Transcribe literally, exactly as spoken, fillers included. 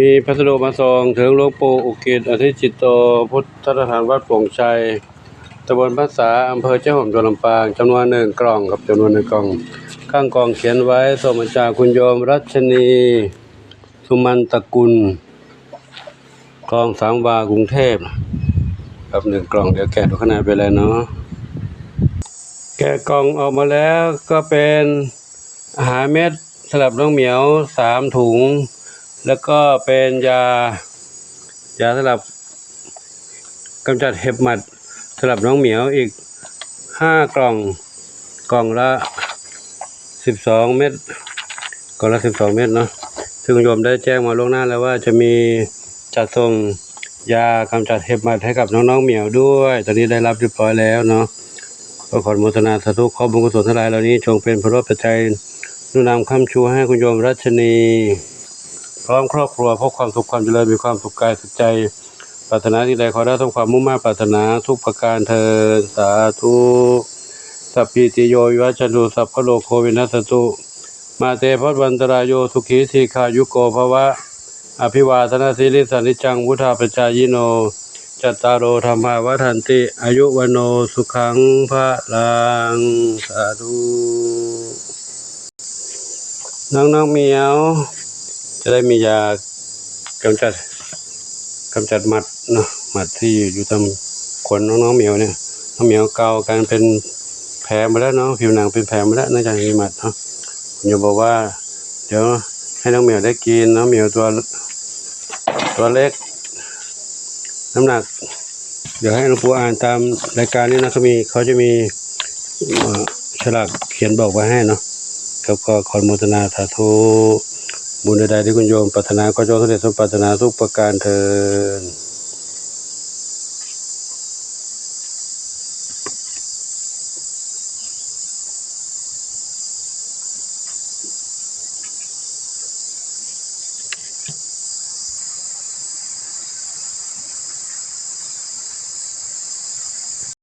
มีพัสดุมาส่งถึงหลวงปู่อุกิจ อธิจิตโต พุทธสถานวัดโป่งชัย ตำบลพระสา อำเภอเจ้าโฮม จังหวัดลำปาง จำนวนหนึ่งกล่องครับ จำนวนหนึ่งกล่อง ข้างกล่องเขียนไว้ ส่งมาจากคุณโยมรัชนี สุมันตกุล คลองสามวา กรุงเทพฯ ครับ หนึ่งกล่อง เดี๋ยวแกะดูข้างในเป็นอะไรเนาะ แกะกล่องออกมาแล้วก็เป็นอาหารเม็ดสำหรับน้องเหมียวสามถุง แล้วก็เป็นยา ยาสำหรับกำจัดเห็บหมัดสำหรับน้องเหมียวอีกห้ากล่อง กล่องละสิบสองเม็ด กล่องละสิบสองเม็ดเนาะ ซึ่งโยมได้แจ้งมาล่วงหน้าแล้วว่าจะมีจัดส่งยากำจัดเห็บหมัดให้กับน้องๆเหมียวด้วย ตอนนี้ได้รับเรียบร้อยแล้วเนาะ ก็ขออนุโมทนาสาธุ ขอบุญกุศลทั้งหลายเหล่านี้จงเป็นพลปัจจัยหนุนนำค้ำชูให้คุณโยมรัชนี พร้อมครอบครัวพบความสุขความเจริญ มีความสุขกายสุขใจ ปรารถนาสิ่งใดขอได้สมความมุ่งมา่ปรารถนาทุกประการเทอญ สาธุ สัพพีติโยวิวัชชันตุ สัพพะโรโควินัสสตุ มาเตภวัตวันตรายโย สุขีทีฆายุโกภวะ อภิวาทนาสีลิสสะนิจจังวุฒาปจายิโน จัตตาโรธรรมาวัฒนติ อายุวโนสุขังพลัง สาธุ น้องๆเหมียว จะได้มียากำจัด กำจัดหมัดเนาะ หมัดที่อยู่ตามขนน้องๆเหมียวเนี่ย น้องเหมียวเกากันเป็นแผลหมดแล้วเนาะ ผิวหนังเป็นแผลหมดแล้ว เนื่องจากมีหมัดเนาะ คุณโยมบอกว่า เดี๋ยวให้น้องเหมียวได้กิน น้องเหมียวตัว ตัวเล็ก น้ำหนัก เดี๋ยวให้หลวงปู่อ่านตามรายการนี้นะ เขามี เขาจะมี เอ่อ ฉลากเขียนบอกไว้ให้เนาะ ครับ ก็ขออนุโมทนาสาธุ บุญใดๆที่คุณโยมปรารถนาก็จงสำเร็จสมปรารถนาทุกประการเทอญ